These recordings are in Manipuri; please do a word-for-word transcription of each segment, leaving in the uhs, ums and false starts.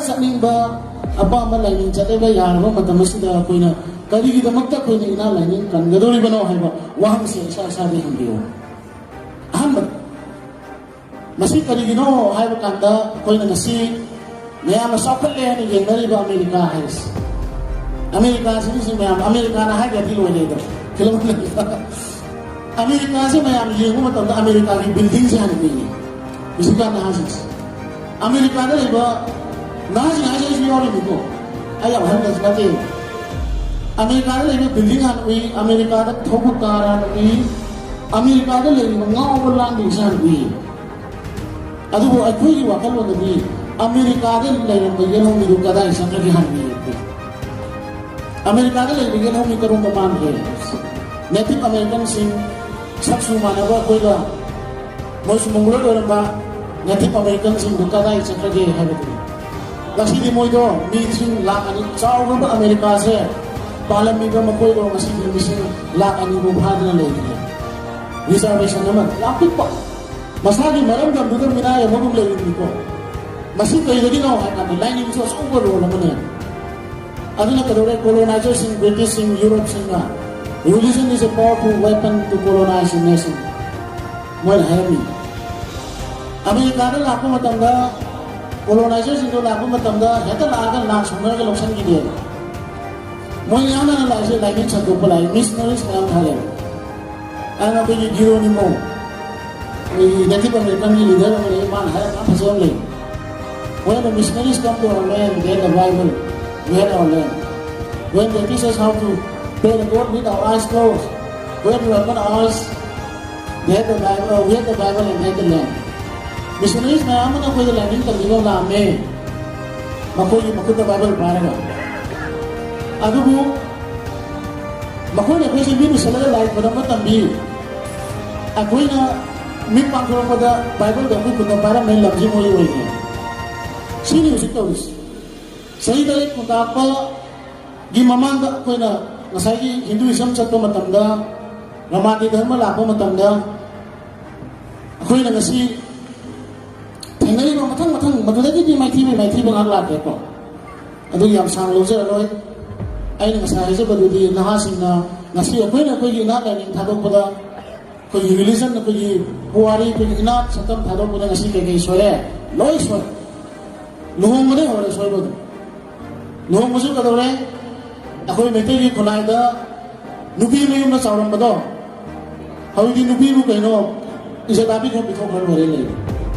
ꯆꯠꯅꯤꯡꯕ, ꯑꯄꯥꯝꯕ ꯂꯥꯏꯅꯤꯡ ꯆꯠꯂꯒ ꯌꯥꯔꯕ ꯃꯇꯝ ꯑꯁꯤꯗ ꯑꯩꯈꯣꯏꯅ ꯀꯔꯤꯒꯤꯗꯃꯛꯇ ꯑꯩꯈꯣꯏꯅ ꯏꯅꯥ ꯂꯥꯏꯅꯤꯡ ꯀꯟꯒꯗꯧꯔꯤꯕꯅꯣ ꯍꯥꯏꯕ ꯋꯥꯍꯪꯁꯦ ꯏꯁꯥ ꯏꯁꯥꯗ ꯍꯪꯕꯤꯌꯨ꯫ ꯑꯍꯥꯟꯕꯗ, ꯃꯁꯤ ꯀꯔꯤꯒꯤꯅꯣ ꯍꯥꯏꯕ ꯀꯥꯟꯗ, ꯑꯩꯈꯣꯏꯅ ꯉꯁꯤ ꯃꯌꯥꯝꯅ ꯆꯥꯎꯈꯠꯂꯦ ꯍꯥꯏꯅ ꯌꯦꯡꯅꯔꯤꯕ ꯑꯃꯦꯔꯤꯀꯥ ꯍꯥꯏꯔꯤꯁꯤ, ꯑꯃꯦꯔꯤꯀꯥꯁꯤꯒꯤꯁꯤ ꯃꯌꯥꯝ, ꯑꯃꯦꯔꯤꯀꯥꯅ ꯍꯥꯏꯗ꯭ꯔꯗꯤ ꯂꯣꯏꯔꯦꯗꯣ, ꯐꯤꯂꯝ ꯂꯩꯕ꯫ ꯑꯃꯦꯔꯤꯀꯥꯁꯦ ꯃꯌꯥꯝ ꯌꯦꯡꯕ ꯃꯇꯝꯗ ꯑꯃꯦꯔꯤꯀꯥꯒꯤ ꯕꯤꯜꯗꯤꯡꯁꯦ ꯍꯥꯟꯅ ꯌꯦꯡꯉꯤ꯫ ꯍꯧꯖꯤꯛꯀꯥꯟ ꯅꯍꯥꯁꯤꯡꯁꯦ ꯑꯃꯦꯔꯤꯀꯥꯗ ꯂꯩꯕ ꯅꯍꯥꯁꯤꯡ ꯍꯥꯏꯁꯦ ꯑꯩꯁꯨ ꯌꯥꯎꯔꯤꯅꯤꯀꯣ, ꯑꯩ ꯌꯥꯝ ꯑꯍꯟ ꯅꯠꯇꯦ꯫ ꯑꯃꯦꯔꯤꯀꯥꯗ ꯂꯩꯕ ꯕꯤꯜꯗꯤꯡ ꯍꯥꯟꯅ ꯎꯏ, ꯑꯃꯦꯔꯤꯀꯥꯗ ꯊꯧꯕ ꯀꯥꯔ ꯍꯥꯟꯅ ꯎꯏ, ꯑꯃꯦꯔꯤꯀꯥꯗ ꯂꯩꯔꯤꯕ ꯉꯥꯎꯕ ꯂꯥꯡꯕꯁꯦ ꯍꯥꯟꯅ ꯎꯏ꯫ ꯑꯗꯨꯕꯨ ꯑꯩꯈꯣꯏꯒꯤ ꯋꯥꯈꯜꯂꯣꯟꯗꯗꯤ ꯑꯃꯦꯔꯤꯀꯥꯗ ꯂꯩꯔꯝꯕ ꯌꯦꯜꯍꯧꯃꯤꯗꯨ ꯀꯗꯥꯏ ꯆꯠꯈ꯭ꯔꯒꯦ ꯍꯥꯏꯕꯅꯤ꯫ ꯑꯃꯦꯔꯤꯀꯥꯗ ꯂꯩꯕ ꯌꯦꯜꯍꯧꯃꯤ ꯀꯔꯣꯝꯗ ꯃꯥꯡꯈ꯭ꯔꯦ? ꯅꯦꯇꯤꯚ ꯑꯃꯦꯔꯤꯀꯟꯁꯤꯡ, ꯁꯛꯁꯨ ꯃꯥꯟꯅꯕ ꯑꯩꯈꯣꯏꯒ, ꯃꯣꯏꯁꯨ ꯃꯪꯒꯣꯂꯣꯏꯗ ꯑꯣꯏꯔꯝꯕ ꯅꯦꯇꯤꯚ ꯑꯃꯦꯔꯤꯀꯟꯁꯤꯡꯗꯨ ꯀꯗꯥꯏ ꯆꯠꯈ꯭ꯔꯒꯦ ꯍꯥꯏꯕꯗꯨꯅꯤ꯫ ꯉꯁꯤꯗꯤ ꯃꯣꯏꯗꯣ ꯃꯤ ꯂꯤꯁꯤꯡ ꯂꯥꯈ ꯑꯅꯤ, ꯆꯥꯎꯈ꯭ꯔꯕ ꯑꯃꯦꯔꯤꯀꯥꯁꯦ ꯄꯥꯜꯂꯝꯃꯤꯕ ꯃꯈꯣꯏꯗꯣ ꯉꯁꯤꯗꯤ ꯃꯤꯁꯤꯡ ꯂꯥꯈ ꯑꯅꯤꯕꯨ ꯐꯥꯗꯅ ꯂꯩꯈ꯭ꯔꯦ꯫ ꯔꯤꯖꯥꯔꯕꯦꯁꯟ ꯑꯃ ꯌꯥꯝ ꯄꯤꯛꯄ, ꯃꯁꯥꯒꯤ ꯃꯔꯝꯗꯝꯗꯨꯗ ꯃꯤꯅꯥꯏ ꯑꯃꯒꯨꯝ ꯂꯩꯔꯤꯕꯅꯤꯀꯣ꯫ ꯃꯁꯤ ꯀꯩꯗꯒꯤꯅꯣ ꯍꯥꯏ ꯀꯥꯟꯗ ꯂꯥꯏꯅꯤꯡꯁꯨ ꯑꯆꯧꯕ ꯔꯣꯜ ꯑꯃꯅꯦ꯫ ꯑꯗꯨꯅ ꯀꯩꯗꯧꯔꯦ? ꯀꯣꯂꯣꯅꯥꯏꯖꯔꯁꯤꯡ, ꯕ꯭ꯔꯤꯇꯤꯁꯁꯤꯡ, ꯌꯨꯔꯣꯞꯁꯤꯡꯅ "Religion is a powerful weapon to colonize a nation" ꯃꯣꯏꯅ ꯍꯥꯏꯔꯝꯃꯤ꯫ ꯑꯃꯦꯔꯤꯀꯥꯗ ꯂꯥꯛꯄ ꯃꯇꯝꯗ, ꯀꯣꯂꯣꯅꯥꯏꯖꯔꯁꯤꯡꯗꯣ ꯂꯥꯛꯄ ꯃꯇꯝꯗ ꯍꯦꯛꯇ ꯂꯥꯛꯑꯒ ꯂꯥꯟ ꯁꯣꯛꯅꯔꯒ ꯂꯧꯁꯤꯟꯈꯤꯗꯦꯕ꯫ ꯃꯣꯏ ꯌꯥꯝꯅ ꯂꯥꯛꯏꯁꯦ ꯂꯥꯏꯅꯤꯡ ꯁꯟꯗꯣꯛꯄ ꯂꯥꯛꯏ, ꯃꯤꯁꯅꯔꯤꯁ ꯃꯌꯥꯝ ꯊꯥꯔꯛꯑꯦꯕ꯫ ꯑꯗꯨꯅ ꯑꯩꯈꯣꯏꯒꯤ ꯒꯤꯔꯣꯅꯤꯃꯣ, ꯑꯩꯈꯣꯏꯒꯤ ꯅꯦꯇꯤꯚ ꯑꯃꯦꯔꯤꯀꯟꯒꯤ ꯂꯤꯗꯔ ꯑꯃ ꯂꯩ, ꯃꯥꯅ ꯍꯥꯏꯔꯛꯄ ꯌꯥꯝ ꯐꯖꯕ ꯑꯃ ꯂꯩ꯫ "When the missionaries come to our land, they had the Bible, we had our land. When they teach us how to pray the God with our eyes closed, when we open our eyes, they had the Bible, uh, we had the Bible and they had the land." ꯃꯤꯁꯅꯔꯤꯁ ꯃꯌꯥꯝ ꯑꯃꯅ ꯑꯩꯈꯣꯏꯗ ꯂꯥꯏꯅꯤꯡ ꯇꯝꯕꯤꯕ ꯂꯥꯛꯑꯝꯃꯦ, ꯃꯈꯣꯏꯒꯤ ꯃꯈꯨꯠꯇ ꯕꯥꯏꯕꯜ ꯄꯥꯏꯔꯒ꯫ ꯑꯗꯨꯕꯨ ꯃꯈꯣꯏꯅ ꯑꯩꯈꯣꯏꯁꯦ ꯃꯤꯠ ꯎꯏꯁꯜꯂꯒ ꯂꯥꯏ ꯈꯣꯏꯔꯝꯕ ꯇꯝꯕꯤ, ꯑꯩꯈꯣꯏꯅ ꯃꯤꯠ ꯄꯥꯡꯊꯣꯔꯛꯄꯗ ꯕꯥꯏꯕꯜꯗꯣ ꯑꯩꯈꯣꯏ ꯈꯨꯠꯇ ꯄꯥꯏꯔꯝꯃꯦ, ꯂꯝꯁꯤ ꯃꯣꯏ ꯑꯣꯏꯈ꯭ꯔꯦ꯫ ꯁꯤꯅꯤ ꯍꯧꯖꯤꯛ ꯇꯧꯔꯤꯁꯤ꯫ ꯆꯍꯤ ꯇꯔꯦꯠ ꯈꯨꯟꯇꯥꯛꯄꯒꯤ ꯃꯃꯥꯡꯗ ꯑꯩꯈꯣꯏꯅ ꯉꯁꯥꯏꯒꯤ ꯍꯤꯟꯗꯨꯏꯖꯝ ꯆꯠꯄ ꯃꯇꯝꯗ, ꯔꯃꯥꯟꯒꯤ ꯙꯔꯃ ꯂꯥꯛꯄ ꯃꯇꯝꯗ, ꯑꯩꯈꯣꯏꯅ ꯉꯁꯤ ꯊꯦꯡꯅꯔꯤꯕ ꯃꯊꯪ ꯃꯊꯪ ꯃꯗꯨꯗꯒꯤꯗꯤ ꯃꯥꯏꯊꯤꯕ ꯃꯥꯏꯊꯤꯕ ꯉꯥꯛ ꯂꯥꯛꯀꯦꯀꯣ꯫ ꯑꯗꯨ ꯌꯥꯝ ꯁꯥꯡꯅ ꯂꯧꯖꯔꯔꯣꯏ꯫ ꯑꯩꯅ ꯉꯁꯥꯏ ꯍꯥꯏꯖꯕꯗꯨꯗꯤ ꯅꯍꯥꯁꯤꯡꯅ ꯉꯁꯤ ꯑꯩꯈꯣꯏꯅ ꯑꯩꯈꯣꯏꯒꯤ ꯏꯅꯥꯠ ꯂꯥꯏꯅꯤꯡ ꯊꯥꯗꯣꯛꯄꯗ, ꯑꯩꯈꯣꯏꯒꯤ religion, ꯑꯩꯈꯣꯏꯒꯤ ꯄꯨꯋꯥꯔꯤ, ꯑꯩꯈꯣꯏꯒꯤ ꯏꯅꯥꯠ ꯁꯛꯇꯝ ꯊꯥꯗꯣꯛꯄꯗ ꯉꯁꯤ ꯀꯩꯀꯩ ꯁꯣꯏꯔꯦ? ꯂꯣꯏ ꯁꯣꯏ꯫ ꯂꯨꯍꯣꯡꯕꯗꯩ ꯍꯧꯔꯦ ꯁꯣꯏꯕꯗꯣ꯫ ꯂꯨꯍꯣꯡꯕꯁꯨ ꯀꯩꯗꯧꯔꯦ? ꯑꯩꯈꯣꯏ ꯃꯩꯇꯩꯒꯤ ꯈꯨꯟꯅꯥꯏꯗ ꯅꯨꯄꯤ ꯃꯌꯨꯝꯗ ꯆꯥꯎꯔꯝꯕꯗꯣ ꯍꯧꯖꯤꯛꯇꯤ ꯅꯨꯄꯤꯕꯨ ꯀꯩꯅꯣ ꯏꯖꯠ ꯇꯥꯕꯤ ꯈꯔ ꯄꯤꯊꯣꯛꯈ꯭ꯔ ꯂꯣꯏꯔꯦ ꯂꯩꯔꯦ꯫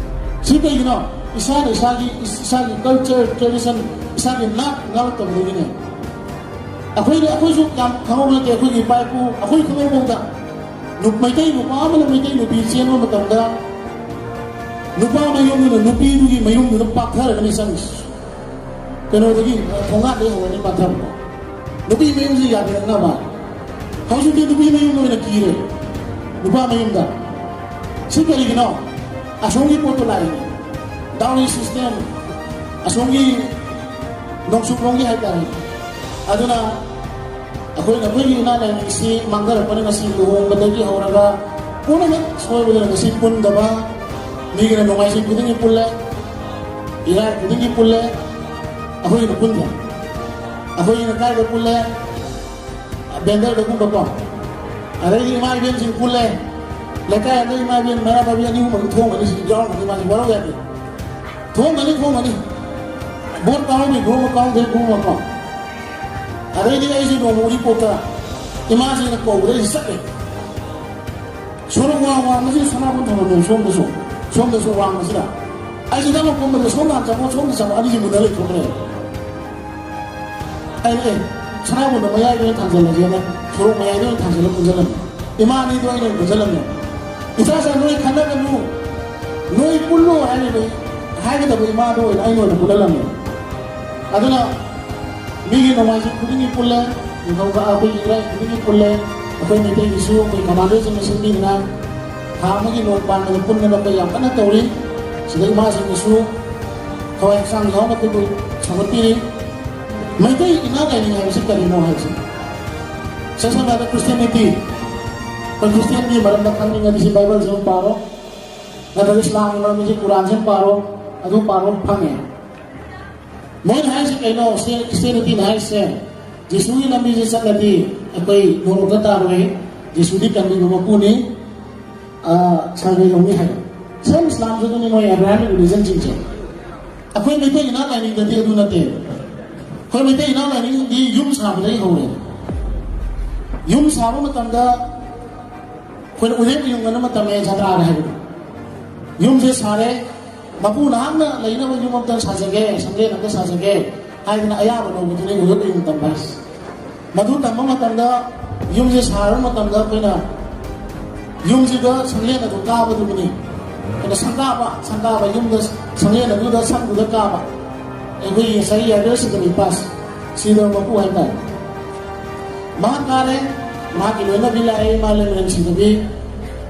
ꯁꯤ ꯀꯩꯒꯤꯅꯣ? ꯏꯁꯥꯅ ꯏꯁꯥꯒꯤ, ꯏꯁꯥꯒꯤ culture, tradition, ꯏꯁꯥꯒꯤ ꯅꯥꯠ ꯉꯥꯛꯂꯛꯇꯕꯗꯒꯤꯅꯦ꯫ ꯑꯩꯈꯣꯏꯗ, ꯑꯩꯈꯣꯏꯁꯨ ꯌꯥꯝ ꯈꯪꯍꯧꯕ ꯅꯠꯇꯦ꯫ ꯑꯩꯈꯣꯏꯒꯤ ꯏꯄꯥ ꯏꯄꯨ, ꯑꯩꯈꯣꯏ ꯈꯪꯍꯧꯕꯗ ꯅꯨ-, ꯃꯩꯇꯩ ꯅꯨꯄꯥ ꯑꯃꯅ ꯃꯩꯇꯩ ꯅꯨꯄꯤ ꯆꯦꯟꯕ ꯃꯇꯝꯗ ꯅꯨꯄꯥ ꯃꯌꯨꯝꯗꯨꯅ ꯅꯨꯄꯤꯗꯨꯒꯤ ꯃꯌꯨꯝꯗꯨꯗ ꯄꯥꯛꯊꯔꯒꯅꯤ ꯆꯪꯉꯤꯁꯤ꯫ ꯀꯩꯅꯣꯗꯒꯤ, ꯑ, ꯊꯣꯡꯒꯥꯟꯗꯒꯤ ꯍꯧꯔꯅꯤ ꯄꯥꯛꯊꯕ꯫ ꯅꯨꯄꯤ ꯃꯌꯨꯝꯁꯤ ꯌꯥꯕꯤꯔꯛꯅꯕ꯫ ꯍꯧꯖꯤꯛꯇꯤ ꯅꯨꯄꯤ ꯃꯌꯨꯝꯗ ꯑꯣꯏꯅ ꯀꯤꯔꯦ, ꯅꯨꯄꯥ ꯃꯌꯨꯝꯗ꯫ ꯁꯤ ꯀꯔꯤꯒꯤꯅꯣ? ꯑꯁꯣꯝꯒꯤ ꯄꯣꯠꯇꯣ ꯂꯥꯛꯏꯅꯦ, dowry system, ꯑꯁꯣꯝꯒꯤ ꯅꯣꯡꯆꯨꯞꯂꯣꯝꯒꯤ ꯍꯥꯏꯇꯥꯔꯦ꯫ ꯑꯗꯨꯅ ꯑꯩꯈꯣꯏꯅ ꯑꯩꯈꯣꯏꯒꯤ ꯏꯅꯥꯠ ꯂꯥꯏꯅꯤꯡꯁꯤ ꯃꯥꯡꯊꯔꯛꯄꯅ ꯉꯁꯤ ꯂꯨꯍꯣꯡꯕꯗꯒꯤ ꯍꯧꯔꯒ ꯄꯨꯝꯅꯃꯛ ꯁꯣꯏꯕꯗꯨꯅ ꯉꯁꯤ ꯄꯨꯟꯗꯕ꯫ ꯃꯤꯒꯤꯅ ꯅꯣꯡꯃꯥꯏꯖꯤꯡ ꯈꯨꯗꯤꯡꯒꯤ ꯄꯨꯜꯂꯦ, ꯏꯔꯥꯏ ꯈꯨꯗꯤꯡꯒꯤ ꯄꯨꯜꯂꯦ, ꯑꯩꯈꯣꯏꯒꯤꯅ ꯄꯨꯟꯗꯦ꯫ ꯑꯩꯈꯣꯏꯒꯤꯅ ꯀꯥꯏꯗ ꯄꯨꯜꯂꯦ? ꯕꯦꯟꯗꯔꯗꯒꯨꯝꯕꯀꯣ꯫ ꯑꯗꯩꯗꯤ ꯏꯃꯥ ꯏꯕꯦꯟꯁꯤꯡ ꯄꯨꯜꯂꯦ꯫ ꯂꯩꯀꯥꯏ ꯑꯃꯗ ꯏꯃꯥ ꯏꯕꯦꯟ ꯃꯩꯔꯥ ꯄꯥꯏꯕꯤ ꯑꯅꯤ ꯑꯍꯨꯝ ꯑꯗꯨꯝ ꯊꯣꯡꯒꯅꯤ, ꯁꯤꯗꯤ ꯌꯥꯎꯔꯝꯒꯅꯤ, ꯃꯥꯁꯤ ꯋꯥꯔꯧ ꯌꯥꯗꯦ꯫ ꯊꯣꯡꯒꯅꯤ, ꯊꯣꯡꯒꯅꯤ꯫ ꯚꯣꯠ ꯀꯥꯎꯔꯝꯃꯤ, ꯒꯨꯝꯕ ꯀꯥꯎꯗꯦ, ꯒꯨꯝꯕꯀꯣ꯫ ꯑꯗꯩꯗꯤ ꯑꯩꯁꯦ ꯅꯣꯡꯃ ꯎꯔꯤꯄꯣꯛꯇ ꯏꯃꯥꯁꯤꯅ ꯀꯧꯕꯗ ꯑꯩꯁꯦ ꯆꯠꯂꯦ꯫ ꯁꯣꯔꯣꯛ ꯋꯥꯡ ꯋꯥꯡꯕꯁꯤꯗ ꯁꯅꯥꯕꯨꯟ ꯊꯝꯃꯝꯃꯦ ꯁꯣꯝꯗꯁꯨ, ꯁꯣꯝꯗꯁꯨ ꯋꯥꯡꯕꯁꯤꯗ꯫ ꯑꯩꯁꯦ ꯊꯕꯛ ꯀꯨꯝꯕꯗ ꯁꯣꯝꯗ ꯍꯥꯟ ꯆꯪꯉꯣ, ꯁꯣꯝꯗ ꯆꯪꯉꯣ, ꯑꯅꯤꯁꯤ ꯃꯨꯟꯅ ꯂꯩꯊꯣꯛꯈ꯭ꯔꯦ꯫ ꯑꯩꯅ, "ꯑꯦ, ꯁꯅꯥꯕꯨꯟꯗꯣ ꯃꯌꯥꯏꯗ ꯑꯣꯏꯅ ꯊꯥꯡꯖꯜꯂꯁꯦꯅ" ꯁꯣꯔꯣꯛ ꯃꯌꯥꯏꯗ ꯑꯣꯏꯅ ꯊꯥꯡꯖꯜꯂ ꯄꯨꯟꯁꯤꯜꯂꯝꯃꯦ꯫ ꯏꯃꯥ ꯑꯅꯤꯗꯣ ꯑꯩꯅ ꯑꯣꯏꯅ ꯄꯨꯟꯁꯤꯜꯂꯝꯃꯦ꯫ "ꯏꯆꯥꯁꯥ, ꯅꯣꯏ ꯈꯟꯅꯒꯅꯨ, ꯅꯣꯏ ꯄꯨꯜꯂꯣ" ꯍꯥꯏꯔꯤꯕ, ꯍꯥꯏꯒꯗꯕ ꯏꯃꯥꯗꯣ ꯑꯣꯏꯅ ꯑꯩꯅ ꯑꯣꯏꯅ ꯄꯨꯜꯍꯜꯂꯝꯃꯦ꯫ ꯑꯗꯨꯅ ꯃꯤꯒꯤ ꯅꯣꯡꯃꯥꯏꯖꯤꯡ ꯈꯨꯗꯤꯡꯒꯤ ꯄꯨꯜꯂꯦ, ꯅꯤꯡꯊꯧꯀꯥ ꯑꯩꯈꯣꯏꯒꯤ ꯏꯔꯥꯏ ꯈꯨꯗꯤꯡꯒꯤ ꯄꯨꯜꯂꯦ꯫ ꯑꯩꯈꯣꯏ ꯃꯩꯇꯩꯒꯤꯁꯨ ꯑꯩꯈꯣꯏ commanderꯁꯤꯡꯅ ꯁꯤꯟꯕꯤꯗꯅ ꯊꯥ ꯑꯃꯒꯤ ꯅꯣꯡ ꯄꯥꯟꯕꯗ ꯄꯨꯟꯗꯅ ꯑꯩꯈꯣꯏ ꯌꯥꯝ ꯀꯟꯅ ꯇꯧꯔꯤ꯫ ꯁꯤꯗ ꯏꯃꯥꯁꯤꯡꯅꯁꯨ ꯊꯋꯥꯏ ꯍꯛꯆꯥꯡ ꯌꯥꯎꯅ ꯑꯩꯈꯣꯏꯕꯨ ꯁꯧꯒꯠꯄꯤꯔꯤ꯫ ꯃꯩꯇꯩ ꯏꯅꯥꯠ ꯂꯥꯏꯅꯤꯡ ꯍꯥꯏꯕꯁꯤ ꯀꯔꯤꯅꯣ ꯍꯥꯏꯕꯁꯤ, ꯏꯁꯝ ꯁꯝꯅ ꯍꯥꯏꯔꯕꯗ Christianity, ꯑꯩꯈꯣꯏ Christianꯒꯤ ꯃꯔꯝꯗ ꯈꯪꯅꯤꯡꯉꯗꯤ ꯁꯤ Bibleꯁꯤ ꯑꯃ ꯄꯥꯔꯣ, ꯅꯠꯇ꯭ꯔꯒ ꯏꯁꯂꯥꯝꯒꯤ ꯃꯔꯝꯗ ꯁꯤ ꯀꯨꯔꯥꯟꯁꯤ ꯑꯃ ꯄꯥꯔꯣ, ꯑꯗꯨ ꯄꯥꯕ ꯐꯪꯉꯦ꯫ ꯃꯣꯏꯅ ꯍꯥꯏꯔꯤꯁꯦ ꯀꯩꯅꯣ? ꯈ꯭ꯔꯤꯁꯇꯤꯌꯥꯅꯤꯇꯤꯅ ꯍꯥꯏꯔꯤꯁꯦ, ꯖꯤꯁꯨꯒꯤ ꯂꯝꯕꯤꯁꯦ ꯆꯠꯂꯗꯤ ꯑꯩꯈꯣꯏ ꯅꯣꯔꯣꯛꯇ ꯇꯥꯔꯣꯏ, ꯖꯤꯁꯨꯗꯤ ꯀꯟꯕꯤꯕ ꯃꯄꯨꯅꯤ, ꯁꯔꯒ ꯌꯧꯅꯤ ꯍꯥꯏ꯫ ꯁꯦꯝ ꯏꯁꯂꯥꯝꯁꯨ ꯑꯗꯨꯅꯤ, ꯃꯣꯏ ꯑꯦꯕ꯭ꯔꯥꯍꯥꯃꯤꯛ ꯔꯤꯂꯤꯖꯟꯁꯤꯡꯁꯦ꯫ ꯑꯩꯈꯣꯏ ꯃꯩꯇꯩ ꯏꯅꯥꯠ ꯂꯥꯏꯅꯤꯡꯗꯗꯤ ꯑꯗꯨ ꯅꯠꯇꯦ꯫ ꯑꯩꯈꯣꯏ ꯃꯩꯇꯩ ꯏꯅꯥꯠ ꯂꯥꯏꯅꯤꯡꯗꯤ ꯌꯨꯝ ꯁꯥꯕꯗꯒꯤ ꯍꯧꯔꯦ꯫ ꯌꯨꯝ ꯁꯥꯕ ꯃꯇꯝꯗ ꯑꯩꯈꯣꯏꯅ ꯎꯔꯦꯞ ꯌꯨꯡꯒꯅ ꯃꯇꯝꯅꯦ ꯖꯇ꯭ꯔꯥꯒ ꯍꯥꯏꯕꯗꯣ꯫ ꯌꯨꯝꯁꯦ ꯁꯥꯔꯦ, ꯃꯄꯨ ꯅꯍꯥꯛꯅ ꯂꯩꯅꯕ ꯌꯨꯝ ꯑꯝꯇ ꯁꯥꯖꯒꯦ, ꯁꯪꯂꯦꯟ ꯑꯝꯇ ꯁꯥꯖꯒꯦ ꯍꯥꯏꯗꯅ ꯑꯌꯥꯕ ꯂꯧꯕꯗꯨꯅꯤ ꯎꯔꯦꯞ ꯌꯨꯡ ꯇꯝꯕ ꯍꯥꯏꯁꯦ꯫ ꯃꯗꯨ ꯇꯝꯕ ꯃꯇꯝꯗ, ꯌꯨꯝꯁꯦ ꯁꯥꯔꯕ ꯃꯇꯝꯗ ꯑꯩꯈꯣꯏꯅ ꯌꯨꯝꯁꯤꯗ ꯁꯪꯂꯦꯟ ꯑꯗꯨ ꯀꯥꯕꯗꯨꯕꯨꯅꯤ꯫ ꯑꯗ ꯁꯪꯒꯥꯕ, ꯁꯪꯒꯥꯕ ꯌꯨꯝꯗ ꯁꯪꯂꯦꯟ ꯑꯗꯨꯗ ꯁꯪꯗꯨꯗ ꯀꯥꯕ꯫ ꯑꯩꯈꯣꯏꯒꯤ ꯉꯁꯥꯏꯒꯤ ꯌꯥꯏꯕꯦꯜ ꯁꯤꯗꯅꯤ ꯄꯥꯁ ꯁꯤꯗ ꯃꯄꯨ ꯍꯥꯏꯇꯥꯔꯦ꯫ ꯃꯍꯥꯛ ꯀꯥꯔꯦ, ꯃꯍꯥꯛꯀꯤ ꯂꯣꯏꯅꯕꯤ ꯂꯥꯛꯑꯦ, ꯃꯥ ꯂꯩꯃꯔꯦꯟ ꯁꯤꯗꯕꯤ꯫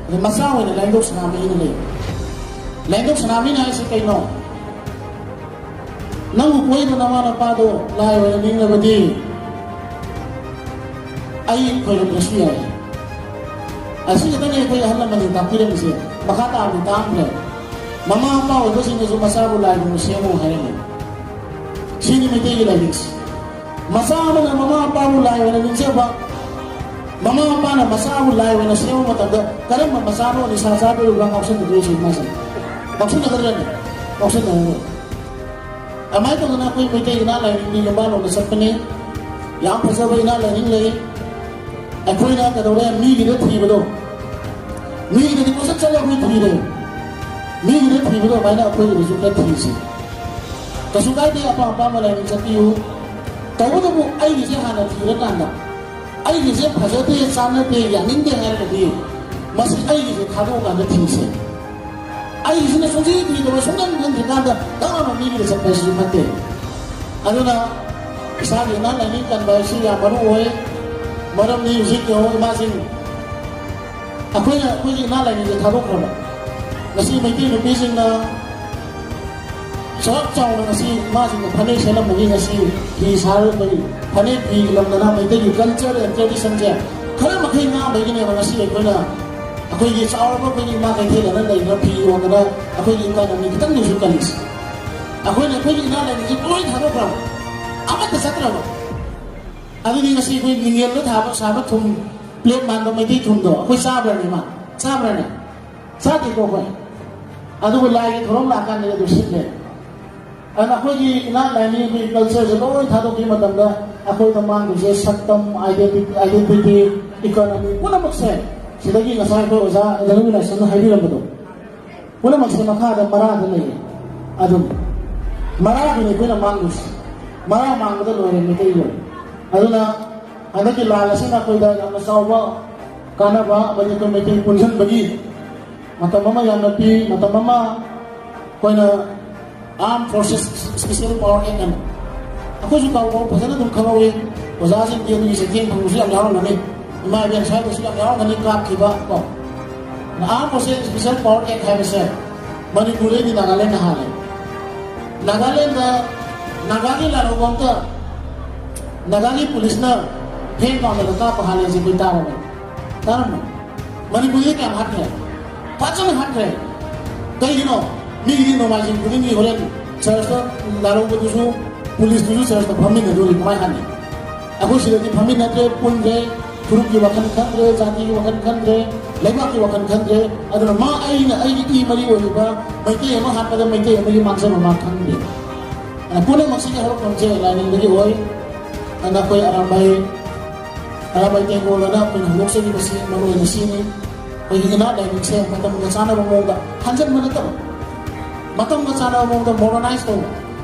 ꯑꯗ ꯃꯆꯥ ꯑꯣꯏꯅ ꯂꯥꯏꯅꯤꯡꯊꯧ ꯁꯅꯥꯃꯍꯤꯅ ꯂꯩ꯫ ꯂꯥꯏꯅꯤꯡꯊꯧ ꯁꯅꯥꯃꯍꯤꯅ ꯍꯥꯏꯁꯦ ꯀꯩꯅꯣ? ꯅꯪꯕꯨ ꯀꯣꯏꯕ ꯅꯃꯥ ꯅꯄꯥꯗꯣ ꯂꯥꯏ ꯑꯣꯏꯅ ꯅꯤꯡꯂꯕꯗꯤ ꯑꯩ ꯈꯣꯏꯔꯝꯗ꯭ꯔꯁꯨ ꯌꯥꯏ꯫ ꯑꯁꯤ ꯈꯛꯇꯅꯤ ꯑꯩꯈꯣꯏ ꯑꯍꯜ ꯂꯃꯟꯅ ꯇꯥꯛꯄꯤꯔꯝꯃꯤꯁꯦ꯫ ꯃꯈꯥ ꯇꯥꯕꯗꯤ ꯇꯥꯛꯑꯝꯗ꯭ꯔꯦ꯫ ꯃꯃꯥ ꯃꯄꯥ ꯑꯣꯏꯕꯁꯤꯡꯅꯁꯨ ꯃꯆꯥꯕꯨ ꯂꯥꯏꯒꯨꯝꯅ ꯁꯦꯝꯃꯨ ꯍꯥꯏꯔꯝꯃꯤ꯫ ꯁꯤꯅꯤ ꯃꯩꯇꯩꯒꯤ ꯂꯥꯏꯔꯤꯛꯁꯦ꯫ ꯃꯆꯥ ꯑꯃꯅ ꯃꯃꯥ ꯃꯄꯥꯕꯨ ꯂꯥꯏ ꯑꯣꯏꯅ ꯅꯤꯡꯖꯕ, ꯃꯃꯥ ꯃꯄꯥꯅ ꯃꯆꯥꯕꯨ ꯂꯥꯏ ꯑꯣꯏꯅ ꯁꯦꯝꯕ ꯃꯇꯝꯗ ꯀꯔꯝꯕ ꯃꯆꯥꯅꯣ ꯅꯤꯁꯥ ꯆꯥꯗꯣꯔꯤꯕ꯭ꯔꯥ ꯉꯥꯎꯁꯟꯅꯗꯣꯏꯁꯦ ꯏꯃꯥꯁꯦ? ꯉꯥꯎꯁꯟꯅꯒꯗ꯭ꯔꯅꯦ? ꯉꯥꯎꯁꯟꯅꯔꯔꯣꯏ꯫ ꯑꯗꯨꯃꯥꯏꯅ ꯇꯧꯗꯅ ꯑꯩꯈꯣꯏ ꯃꯩꯇꯩ ꯏꯅꯥꯠ ꯂꯥꯏꯅꯤꯡꯗꯤ ꯌꯨꯝꯕꯥꯜꯂꯣꯝꯗ ꯆꯠꯄꯅꯤ꯫ ꯌꯥꯝ ꯐꯖꯕ ꯏꯅꯥꯠ ꯂꯥꯏꯅꯤꯡ ꯂꯩ꯫ ꯑꯩꯈꯣꯏꯅ ꯀꯩꯗꯧꯔꯦ? ꯃꯤꯒꯤꯗ ꯊꯤꯕꯗꯣ, ꯃꯤꯒꯤꯗꯗꯤ ꯀꯣꯏꯆꯠ ꯆꯠꯂ ꯑꯩꯈꯣꯏ ꯊꯤꯔꯦ꯫ ꯃꯤꯒꯤꯗ ꯊꯤꯕꯗꯣ ꯑꯗꯨꯃꯥꯏꯅ ꯑꯩꯈꯣꯏꯒꯤꯗꯁꯨ ꯈꯔ ꯊꯤꯁꯦ꯫ ꯀꯩꯁꯨ ꯀꯥꯏꯗꯦ, ꯑꯄꯥꯝ ꯑꯄꯥꯝꯕ ꯂꯥꯏꯅꯤꯡ ꯆꯠꯄꯤꯌꯨ꯫ ꯇꯧꯕꯇꯕꯨ ꯑꯩꯒꯤꯁꯦ ꯍꯥꯟꯅ ꯊꯤꯔꯀꯥꯟꯗ, ꯑꯩꯒꯤꯁꯦ ꯐꯖꯗꯦ, ꯆꯥꯟꯅꯗꯦ, ꯌꯥꯅꯤꯡꯗꯦ ꯍꯥꯏꯔꯒꯗꯤ ꯃꯁꯤ ꯑꯩꯒꯤꯁꯦ ꯊꯥꯗꯣꯛꯑꯀꯥꯟꯗ ꯊꯤꯁꯦ꯫ ꯑꯩꯒꯤꯁꯤꯅ ꯁꯨꯡꯊꯤ ꯊꯤꯗꯕ, ꯁꯨꯡꯈꯟ ꯈꯟꯗ꯭ꯔꯤꯀꯥꯟꯗ ꯇꯧꯔꯕ ꯃꯤꯒꯤꯗ ꯆꯠꯄ ꯍꯥꯏꯁꯤꯁꯨ ꯐꯠꯇꯦ꯫ ꯑꯗꯨꯅ ꯏꯁꯥꯒꯤ ꯏꯅꯥꯠ ꯂꯥꯏꯅꯤꯡ ꯀꯟꯕ ꯍꯥꯏꯁꯤ ꯌꯥꯝ ꯃꯔꯨ ꯑꯣꯏ꯫ ꯃꯔꯝꯗꯤ ꯍꯧꯖꯤꯛ ꯌꯦꯡꯉꯨ, ꯏꯃꯥꯁꯤꯡ, ꯑꯩꯈꯣꯏꯅ ꯑꯩꯈꯣꯏꯒꯤ ꯏꯅꯥꯠ ꯂꯥꯏꯅꯤꯡꯁꯦ ꯊꯥꯗꯣꯛꯈ꯭ꯔꯕ꯫ ꯉꯁꯤ ꯃꯩꯇꯩ ꯅꯨꯄꯤꯁꯤꯡꯅ ꯆꯥꯎꯔꯥꯛ ꯆꯥꯎꯅ ꯉꯁꯤ ꯏꯃꯥꯁꯤꯡꯅ ꯐꯅꯦꯛ ꯁꯦꯠꯂꯝꯕꯒꯤ ꯉꯁꯤ ꯐꯤ ꯁꯥꯔꯛꯄꯒꯤ ꯐꯅꯦꯛ ꯐꯤ ꯏꯜꯂꯝꯗꯅ ꯃꯩꯇꯩꯒꯤ culture and traditionꯁꯦ ꯈꯔ ꯃꯈꯩ ꯉꯥꯡꯕꯒꯤꯅꯦꯕ ꯉꯁꯤ ꯑꯩꯈꯣꯏꯅ ꯑꯩꯈꯣꯏꯒꯤ ꯆꯥꯎꯔꯕ ꯑꯩꯈꯣꯏꯒꯤ ꯏꯃꯥ ꯀꯩꯊꯦꯜ ꯑꯅ ꯂꯩꯔꯤꯕ ꯐꯤ ꯌꯣꯟꯗꯅ ꯑꯩꯈꯣꯏꯒꯤ ꯏꯀꯥꯅꯃꯤ ꯈꯤꯇꯪꯗꯁꯨ ꯀꯜꯂꯤꯁꯦ꯫ ꯑꯩꯈꯣꯏꯅ ꯑꯩꯈꯣꯏꯒꯤ ꯏꯅꯥꯠ ꯂꯥꯏꯅꯤꯡꯁꯦ ꯂꯣꯏ ꯊꯥꯗꯣꯛꯈ꯭ꯔꯕ, ꯑꯃꯠꯇ ꯆꯠꯇ꯭ꯔꯕ꯫ ꯑꯗꯨꯗꯤ ꯉꯁꯤ ꯑꯩꯈꯣꯏ ꯃꯤꯡꯌꯦꯜꯗ ꯊꯥꯕ ꯁꯥꯕ ꯊꯨꯝ ꯄ꯭ꯂꯦꯠ ꯃꯥꯟꯕ ꯃꯩꯇꯩ ꯊꯨꯝꯗꯣ ꯑꯩꯈꯣꯏ ꯆꯥꯕ꯭ꯔꯅꯦ? ꯃꯥ ꯆꯥꯕ꯭ꯔꯅꯦ? ꯆꯥꯗꯦꯀꯣ ꯑꯩꯈꯣꯏ꯫ ꯑꯗꯨꯕꯨ ꯂꯥꯏꯒꯤ ꯊꯧꯔꯝ ꯂꯥꯛꯀꯥꯟꯗꯗꯤ ꯑꯗꯨ ꯁꯤꯠꯂꯦ꯫ ꯑꯗꯨꯅ ꯑꯩꯈꯣꯏꯒꯤ ꯏꯅꯥꯠ ꯂꯥꯏꯅꯤꯡ, ꯑꯩꯈꯣꯏꯒꯤ ꯀꯜꯆꯔꯁꯦ ꯂꯣꯏ ꯊꯥꯗꯣꯛꯈꯤꯕ ꯃꯇꯝꯗ ꯑꯩꯈꯣꯏꯗ ꯃꯥꯡꯗꯣꯏꯁꯦ ꯁꯛꯇꯝ, identity, identity, economy ꯄꯨꯝꯅꯃꯛꯁꯦ꯫ ꯁꯤꯗꯒꯤ ꯉꯁꯥꯏ ꯑꯩꯈꯣꯏ ꯑꯣꯖꯥ ꯙꯅꯕꯤꯔꯥꯖꯅ ꯍꯥꯏꯕꯤꯔꯝꯕꯗꯣ, ꯄꯨꯝꯅꯃꯛꯁꯦ ꯃꯈꯥꯗ ꯃꯔꯥꯗ ꯂꯩꯔꯦ꯫ ꯑꯗꯨꯝ ꯃꯔꯥꯗꯨꯅꯤ ꯑꯩꯈꯣꯏꯅ ꯃꯥꯡꯗꯣꯏꯁꯦ꯫ ꯃꯔꯥ ꯃꯥꯡꯕꯗ ꯂꯣꯏꯔꯦ ꯃꯩꯇꯩꯂꯣꯟ꯫ ꯑꯗꯨꯅ ꯍꯟꯗꯛꯀꯤ ꯂꯥꯜ ꯑꯁꯤꯅ ꯑꯩꯈꯣꯏꯗ ꯌꯥꯝꯅ ꯆꯥꯎꯕ ꯀꯥꯟꯅꯕ ꯑꯃꯗꯤ ꯑꯩꯈꯣꯏ ꯃꯩꯇꯩ ꯄꯨꯟꯁꯤꯟꯕꯒꯤ ꯃꯇꯝ ꯑꯃ ꯌꯥꯝꯅ ꯄꯤ꯫ ꯃꯇꯝ ꯑꯃ ꯑꯩꯈꯣꯏꯅ Armed Forces Special Power Act ꯍꯥꯏꯅ ꯑꯩꯈꯣꯏꯁꯨ ꯀꯥꯎ ꯀꯥꯎ ꯐꯖꯅ ꯑꯗꯨꯝ ꯈꯪꯍꯧꯋꯤ꯫ ꯑꯣꯖꯥꯁꯤꯡꯗꯤ ꯑꯗꯨꯒꯤ ꯆꯩꯊꯦꯡ ꯐꯪꯕꯁꯨ ꯌꯥꯝ ꯌꯥꯎꯔꯝꯒꯅꯤ꯫ ꯏꯃꯥ ꯏꯕꯦꯟ ꯁ꯭ꯋꯥꯏꯗꯁꯨ ꯌꯥꯝ ꯌꯥꯎꯔꯝꯒꯅꯤ ꯀꯥꯞꯈꯤꯕ ꯀꯣ꯫ Armed Forces Special Power Act ꯍꯥꯏꯕꯁꯦ ꯃꯅꯤꯄꯨꯔꯗꯩꯗꯤ ꯅꯥꯒꯥꯂꯦꯟꯗ ꯍꯥꯜꯂꯦ꯫ ꯅꯥꯒꯥꯂꯦꯟꯗ ꯅꯥꯒꯥꯒꯤ ꯂꯥꯜꯍꯧꯕ ꯑꯝꯇ ꯅꯥꯒꯥꯒꯤ ꯄꯨꯂꯤꯁꯅ ꯐꯦꯟ ꯄꯥꯝꯗꯅ ꯀꯥꯞꯄ ꯍꯥꯜꯂꯦ ꯍꯥꯏꯁꯦ ꯑꯩꯈꯣꯏ ꯇꯥꯔꯕ? ꯇꯥꯔꯝꯃꯣꯏ꯫ ꯃꯅꯤꯄꯨꯔꯗ ꯀꯌꯥꯝ ꯍꯥꯠꯈ꯭ꯔꯦ? ꯐꯖꯅ ꯍꯥꯠꯈ꯭ꯔꯦ꯫ ꯀꯩꯒꯤꯅꯣ? ꯃꯤꯒꯤꯗꯤ ꯅꯣꯡꯃꯥꯏꯖꯤꯡ ꯈꯨꯗꯤꯡꯒꯤ ꯍꯣꯔꯦꯟ ꯆꯔꯆꯇ ꯂꯥꯜꯍꯧꯕꯗꯨꯁꯨ, ꯄꯨꯂꯤꯁꯇꯨꯁꯨ ꯆꯔꯆꯇ ꯐꯝꯃꯤꯟꯅꯗꯣꯔꯤ, ꯀꯃꯥꯏꯅ ꯍꯥꯠꯅꯤ? ꯑꯩꯈꯣꯏ ꯁꯤꯗꯗꯤ ꯐꯝꯃꯤꯟꯅꯗ꯭ꯔꯦ, ꯄꯨꯟꯗ꯭ꯔꯦ, ꯐꯨꯔꯨꯞꯀꯤ ꯋꯥꯈꯜ ꯈꯟꯗ꯭ꯔꯦ, ꯖꯥꯇꯤꯒꯤ ꯋꯥꯈꯜ ꯈꯟꯗ꯭ꯔꯦ, ꯂꯩꯕꯥꯛꯀꯤ ꯋꯥꯈꯜ ꯈꯟꯗ꯭ꯔꯦ꯫ ꯑꯗꯨꯅ ꯃꯥ ꯑꯩꯅ, ꯑꯩꯒꯤ ꯏ ꯃꯔꯤ ꯑꯣꯏꯔꯤꯕ ꯃꯩꯇꯩ ꯑꯃ ꯍꯥꯠꯄꯗ ꯃꯩꯇꯩ ꯑꯃꯒꯤ ꯃꯥꯡꯖꯕ ꯃꯥ ꯈꯪꯗꯦ꯫ ꯑꯗꯨꯅ ꯄꯨꯝꯅꯃꯛꯁꯤꯒꯤ ꯍꯧꯔꯛꯐꯝꯁꯦ ꯂꯥꯏꯅꯤꯡꯗꯒꯤ ꯑꯣꯏ꯫ ꯑꯗꯨꯅ ꯑꯩꯈꯣꯏ ꯑꯔꯥꯝꯕꯥꯏ, ꯑꯔꯥꯝꯕꯥꯏ ꯇꯦꯡꯒꯣꯜ ꯑꯅ ꯑꯩꯈꯣꯏꯅ ꯍꯧꯗꯣꯛꯆꯔꯤꯕꯁꯤ ꯃꯔꯨ ꯑꯣꯏꯅ ꯁꯤꯅꯤ꯫ ꯑꯩꯈꯣꯏꯒꯤ ꯏꯅꯥꯠ ꯂꯥꯏꯅꯤꯡꯁꯦ ꯃꯇꯝꯒ ꯆꯥꯟꯅꯕ ꯃꯑꯣꯡꯗ, ꯍꯟꯖꯟꯕ ꯅꯠꯇꯕ, ꯃꯇꯝꯒ ꯆꯥꯟꯅꯕ ꯃꯑꯣꯡꯗ modernize ꯇꯧꯕ,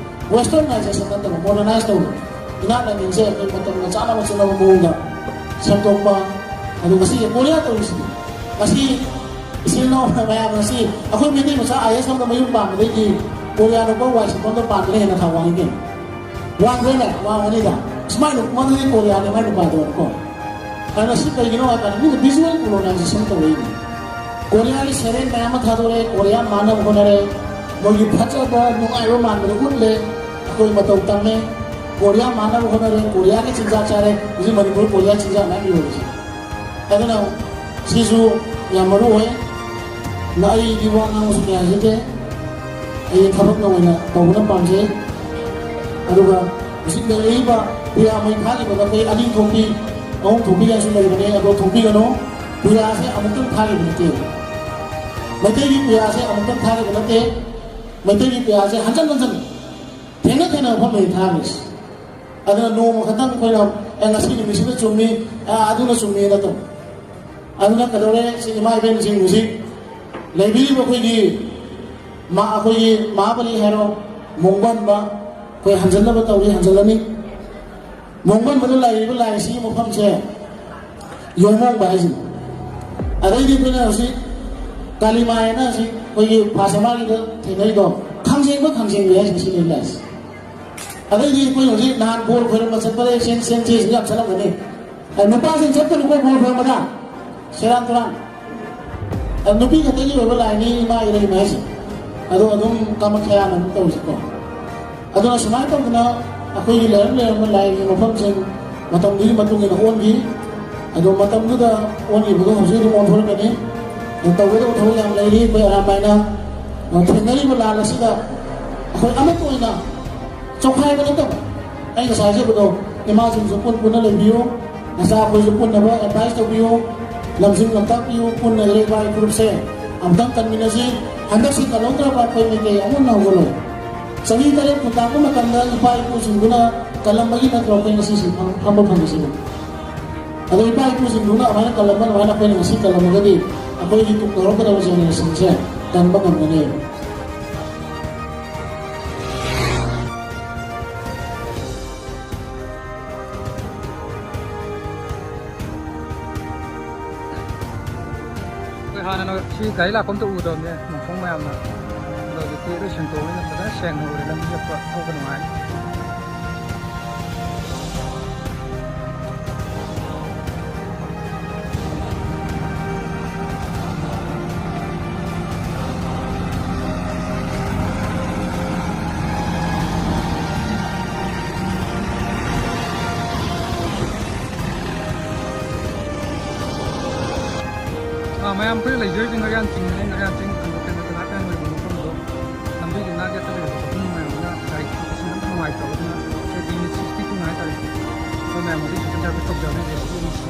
westernization ꯅꯠꯇꯕ modernize ꯇꯧꯕ, ꯏꯅꯥꯠ ꯂꯥꯏꯅꯤꯡꯁꯦ ꯑꯩꯈꯣꯏ ꯃꯇꯝꯒ ꯆꯥꯟꯅꯕ ꯆꯨꯅꯕ ꯃꯑꯣꯡꯗ ꯁꯦꯝꯗꯣꯛꯄ꯫ ꯑꯗꯨ ꯉꯁꯤ ꯀꯣꯔꯤꯌꯥ ꯇꯧꯔꯤꯁꯤꯗꯤ, ꯉꯁꯤ ꯏꯆꯤꯜ ꯏꯅꯥꯎ ꯃꯌꯥꯝ ꯉꯁꯤ ꯑꯩꯈꯣꯏ ꯃꯩꯇꯩ ꯃꯆꯥ ꯑꯥꯏ ꯑꯦꯁ ꯑꯃꯗ ꯃꯌꯨꯝ ꯄꯥꯟꯕꯗꯒꯤ ꯀꯣꯔꯤꯌꯥ ꯅꯨꯄꯥ ꯋꯥꯏ ꯁꯤꯠꯄ ꯑꯃꯗ ꯄꯥꯟꯕꯅ ꯍꯦꯟꯅ ꯊꯧ ꯋꯥꯡꯉꯤ ꯀꯩꯅꯣ꯫ ꯋꯥꯡꯗ꯭ꯔꯦꯅꯦ? ꯋꯥꯡꯉꯅꯤꯗ꯫ ꯁꯨꯃꯥꯏꯅ ꯃꯗꯨꯗꯤ ꯀꯣꯔꯤꯌꯥꯅꯤ ꯃꯥꯏ ꯅꯨꯄꯥꯗꯣ ꯀꯣ꯫ ꯑꯗꯨꯅ ꯁꯤ ꯀꯩꯒꯤꯅꯣ ꯍꯥꯏ ꯀꯥꯟꯗ ꯃꯤꯅ visual colonization ꯇꯧꯔꯛꯏꯅꯤ꯫ ꯀꯣꯔꯤꯌꯥꯒꯤ ꯁꯦꯔꯦꯟ ꯃꯌꯥꯝ ꯑꯃ ꯊꯥꯗꯣꯔꯛꯑꯦ, ꯀꯣꯔꯤꯌꯥ ꯃꯥꯟꯅꯕ ꯍꯣꯠꯅꯔꯦ, ꯃꯣꯏꯒꯤ ꯐꯖꯕ ꯅꯨꯡꯉꯥꯏꯕ ꯃꯥꯟꯕꯗ ꯎꯠꯂꯦ, ꯑꯩꯈꯣꯏ ꯃꯇꯧ ꯇꯝꯃꯦ꯫ ꯀꯣꯔꯤꯌꯥ ꯃꯥꯟꯅꯕ ꯍꯣꯠꯅꯔꯦ, ꯀꯣꯔꯤꯌꯥꯒꯤ ꯆꯤꯟꯖꯥꯛ ꯆꯥꯔꯦ, ꯍꯧꯖꯤꯛ ꯃꯅꯤꯄꯨꯔ ꯀꯣꯔꯤꯌꯥ ꯆꯤꯟꯖꯥꯛ ꯃꯌꯥꯝ ꯌꯣꯜꯂꯤꯁꯦ꯫ ꯑꯗꯨꯅ ꯁꯤꯁꯨ ꯌꯥꯝ ꯃꯔꯨ ꯑꯣꯏ꯫ ꯑꯩꯗꯤ ꯋꯥ ꯉꯥꯡꯕꯁꯨ ꯀꯌꯥ ꯍꯩꯖꯗꯦ꯫ ꯑꯩ ꯊꯕꯛꯅ ꯑꯣꯏꯅ ꯇꯧꯕꯅ ꯄꯥꯝꯖꯩ꯫ ꯑꯗꯨꯒ ꯍꯧꯖꯤꯛ ꯂꯩꯔꯛꯏꯕ ꯄꯨꯌꯥ ꯃꯩ ꯊꯥꯈꯤꯕꯗ ꯑꯩꯈꯣꯏ ꯑꯅꯤ ꯊꯣꯛꯄꯤ, ꯑꯍꯨꯝ ꯊꯣꯛꯄꯤ ꯍꯥꯏꯁꯨ ꯂꯩꯕꯅꯦ, ꯑꯗꯣ ꯊꯣꯛꯄꯤꯒꯅꯨ꯫ ꯄꯨꯌꯥꯁꯦ ꯑꯃꯨꯛꯇꯪ ꯊꯥꯈꯤꯕ ꯅꯠꯇꯦ꯫ ꯃꯩꯇꯩꯒꯤ ꯄꯨꯌꯥꯁꯦ ꯑꯃꯨꯛꯇꯪ ꯊꯥꯈꯤꯕ ꯅꯠꯇꯦ꯫ ꯃꯩꯇꯩꯒꯤ ꯄꯨꯌꯥꯁꯦ ꯍꯟꯖꯟ ꯍꯟꯖꯟ, ꯊꯦꯡꯅ ꯊꯦꯡꯅ ꯃꯐꯝꯗꯒꯤ ꯊꯥꯈ꯭ꯔꯤꯁꯦ꯫ ꯑꯗꯨꯅ ꯅꯣꯡꯃ ꯈꯛꯇꯪ ꯑꯩꯈꯣꯏꯅ, "ꯑꯦ, ꯉꯁꯤ ꯅꯨꯃꯤꯠꯁꯤꯗ ꯆꯨꯝꯃꯤ, ꯑ, ꯑꯗꯨꯅ ꯆꯨꯝꯃꯤ" ꯅꯠꯇꯕ꯫ ꯑꯗꯨꯅ ꯀꯩꯗꯧꯔꯦ? ꯁꯤ ꯏꯃꯥ ꯏꯕꯦꯟꯁꯤꯡ ꯍꯧꯖꯤꯛ ꯂꯩꯕꯤꯔꯤꯕ ꯑꯩꯈꯣꯏꯒꯤ ꯃꯥ-, ꯑꯩꯈꯣꯏꯒꯤ ꯃꯍꯥꯕꯂꯤ ꯍꯥꯏꯔꯣ, ꯃꯣꯡꯕꯟꯕ, ꯑꯩꯈꯣꯏ ꯍꯟꯖꯟꯅꯕ ꯇꯧꯔꯤ, ꯍꯟꯖꯜꯂꯅꯤ꯫ ꯃꯣꯡꯕꯟꯕꯗ ꯂꯩꯔꯤꯕ ꯂꯥꯏꯁꯤꯒꯤ ꯃꯐꯝꯁꯦ ꯌꯣꯡꯃꯣꯡꯕ ꯍꯥꯏꯁꯤꯅꯤ꯫ ꯑꯗꯩꯗꯤ ꯑꯩꯈꯣꯏꯅ ꯍꯧꯖꯤꯛ ꯀꯥꯂꯤꯃꯥꯏ ꯍꯥꯏꯅ ꯍꯧꯖꯤꯛ ꯑꯩꯈꯣꯏꯒꯤ ꯐꯥꯁ ꯑꯃꯒꯤꯗ ꯊꯦꯡꯅꯔꯤꯗꯣ, ꯈꯥꯡꯖꯦꯡꯕ, ꯈꯥꯡꯖꯦꯡꯕꯤ ꯍꯥꯏꯁꯤꯅꯤ ꯁꯤ ꯂꯩ ꯂꯥꯏꯁꯦ꯫ ꯑꯗꯩꯗꯤ ꯑꯩꯈꯣꯏ ꯍꯧꯖꯤꯛ ꯅꯍꯥꯟ ꯕꯣꯔ ꯈꯣꯏꯔꯝꯕ ꯆꯠꯄꯗ ꯁꯦꯟ, ꯁꯦꯟ ꯆꯦꯁꯤꯡ ꯌꯥꯝ ꯆꯠꯂꯝꯒꯅꯤ꯫ ꯑꯦ, ꯅꯨꯄꯥꯁꯤꯡ ꯆꯠꯀꯅꯨꯀꯣ ꯕꯣꯔ ꯈꯣꯏꯔꯝꯕꯗ꯫ ꯁꯦꯔꯥꯟ ꯇꯨꯔꯥꯟ꯫ ꯑꯦ, ꯅꯨꯄꯤ ꯈꯛꯇꯒꯤ ꯑꯣꯏꯕ ꯂꯥꯏꯅꯤ ꯏꯃꯥ ꯏꯔꯩꯃ ꯍꯥꯏꯁꯦ꯫ ꯑꯗꯣ ꯑꯗꯨꯝ ꯀꯥꯃꯈ꯭ꯌꯥꯅ ꯑꯗꯨꯝ ꯇꯧꯁꯤꯀꯣ꯫ ꯑꯗꯨꯅ ꯁꯨꯃꯥꯏꯅ ꯇꯧꯗꯅ ꯑꯩꯈꯣꯏꯒꯤ ꯂꯩꯔꯝ ꯂꯩꯔꯝꯕ ꯂꯥꯏꯒꯤ ꯃꯐꯝꯁꯤꯡ ꯃꯇꯝꯗꯨꯒꯤ ꯃꯇꯨꯡ ꯏꯟꯅ ꯑꯣꯟꯈꯤ꯫ ꯑꯗꯣ ꯃꯇꯝꯗꯨꯗ ꯑꯣꯟꯈꯤꯕꯗꯣ ꯍꯧꯖꯤꯛ ꯑꯗꯨꯝ ꯑꯣꯟꯊꯣꯔꯛꯀꯅꯤ꯫ ꯑꯗꯣ ꯇꯧꯒꯗꯕ ꯊꯕꯛ ꯌꯥꯝ ꯂꯩꯔꯤ꯫ ꯑꯩꯈꯣꯏ ꯑꯔꯥꯝꯕꯥꯏꯅ ꯊꯦꯡꯅꯔꯤꯕ ꯂꯥꯟ ꯑꯁꯤꯗ ꯑꯩꯈꯣꯏ ꯑꯃꯠꯇ ꯑꯣꯏꯅ ꯆꯣꯛꯈꯥꯏꯕ ꯅꯠꯇꯕ, ꯑꯩ ꯉꯁꯥꯏ ꯍꯥꯏꯖꯕꯗꯣ, ꯏꯃꯥꯁꯤꯡꯁꯨ ꯄꯨꯟ ꯄꯨꯟꯅ ꯂꯩꯕꯤꯌꯨ, ꯅꯆꯥ ꯑꯩꯈꯣꯏꯁꯨ ꯄꯨꯟꯅꯕ advice ꯇꯧꯕꯤꯌꯨ, ꯂꯝꯖꯤꯡ ꯂꯝꯇꯥꯛꯄꯤꯌꯨ, ꯄꯨꯟꯅ ꯏꯔꯩ ꯏꯄꯥꯒꯤ ꯐꯨꯔꯨꯞꯁꯦ ꯑꯃꯨꯛꯇꯪ ꯀꯟꯃꯤꯟꯅꯁꯤ꯫ ꯍꯟꯗꯛꯁꯤ ꯀꯜꯍꯧꯗ꯭ꯔꯕ ꯑꯩꯈꯣꯏ ꯃꯩꯇꯩ ꯑꯃꯨꯛ ꯍꯟꯅ ꯍꯧꯒꯠꯂꯣꯏ꯫ ꯆꯍꯤ ꯇꯔꯦꯠ ꯐꯨꯟ ꯇꯥꯛꯄ ꯃꯇꯝꯗ ꯏꯄꯥ ꯏꯄꯨꯁꯤꯡꯗꯨꯅ ꯀꯜꯂꯝꯕꯒꯤ ꯅꯠꯇ꯭ꯔꯣ ꯑꯩꯈꯣꯏ ꯉꯁꯤꯁꯤ ꯐꯝ-, ꯐꯝꯕ ꯐꯪꯉꯤꯁꯤꯕꯨ? ꯑꯗꯣ ꯏꯄꯥ ꯏꯄꯨꯁꯤꯡꯗꯨꯅ ꯑꯗꯨꯃꯥꯏꯅ ꯀꯜꯂꯝꯕ ꯑꯗꯨꯃꯥꯏꯅ ꯑꯩꯈꯣꯏꯅ ꯉꯁꯤ ꯀꯜꯂꯝꯃꯒꯗꯤ ꯑꯩꯈꯣꯏꯒꯤ ꯇꯨꯡ ꯍꯧꯔꯛꯀꯗꯕ generationꯁꯦ ꯀꯟꯕ ꯉꯝꯒꯅꯦꯕ꯫ ꯑꯩꯈꯣꯏ ꯍꯥꯟꯅ ꯅꯣꯏ ꯁꯤ ꯒꯥꯔꯤ ꯂꯥꯛꯄ ꯑꯝꯇ ꯎꯗꯕꯅꯦ, ꯃꯣꯡꯁꯣꯡ ꯃꯌꯥꯝꯅ꯫ ꯑꯗꯣ ꯍꯧꯖꯤꯛꯇꯤ ꯂꯣꯏ ꯁꯦꯡꯗꯣꯛꯑꯕꯅꯤꯅ ꯐꯖꯅ ꯁꯦꯡꯅ ꯎꯔꯦ, ꯂꯝꯕꯤ ꯆꯠꯄ ꯊꯧꯕ ꯅꯨꯡꯉꯥꯏ꯫ ꯃꯌꯥꯝ ꯑꯩꯈꯣꯏꯅ ꯂꯩꯖꯔꯤꯁꯦ ꯉꯥꯔꯤꯌꯥꯟ ꯆꯤꯡꯅꯦ꯫ ꯉꯥꯔꯤꯌꯥꯟ ꯆꯤꯡ ꯍꯟꯗꯣꯛꯀꯦ ꯍꯥꯏꯕꯗ ꯉꯥꯛꯇꯪ ꯑꯣꯏꯕ ꯃꯐꯝꯗꯣ ꯂꯝꯕꯤꯒꯤ ꯅꯥꯛ ꯌꯦꯠꯇ ꯂꯩꯕ ꯃꯐꯝ ꯃꯌꯥꯝꯗꯨꯅ ꯒꯥꯔꯤ ꯊꯧꯕꯁꯤꯡ ꯌꯥꯝ ꯅꯨꯡꯉꯥꯏꯇꯕ꯫ ꯑꯗꯨꯅ ꯑꯩꯈꯣꯏ ꯗꯤ ꯁꯤꯛꯁꯇꯤ ꯇꯨ ꯍꯥꯏꯇꯥꯔꯦ, ꯑꯩꯈꯣꯏ ꯃꯌꯥꯝ ꯍꯧꯖꯤꯛ ꯁꯣꯁꯦꯜ ꯁꯥꯔꯚꯤꯁ ꯇꯧꯖꯕꯅꯦ꯫ J C B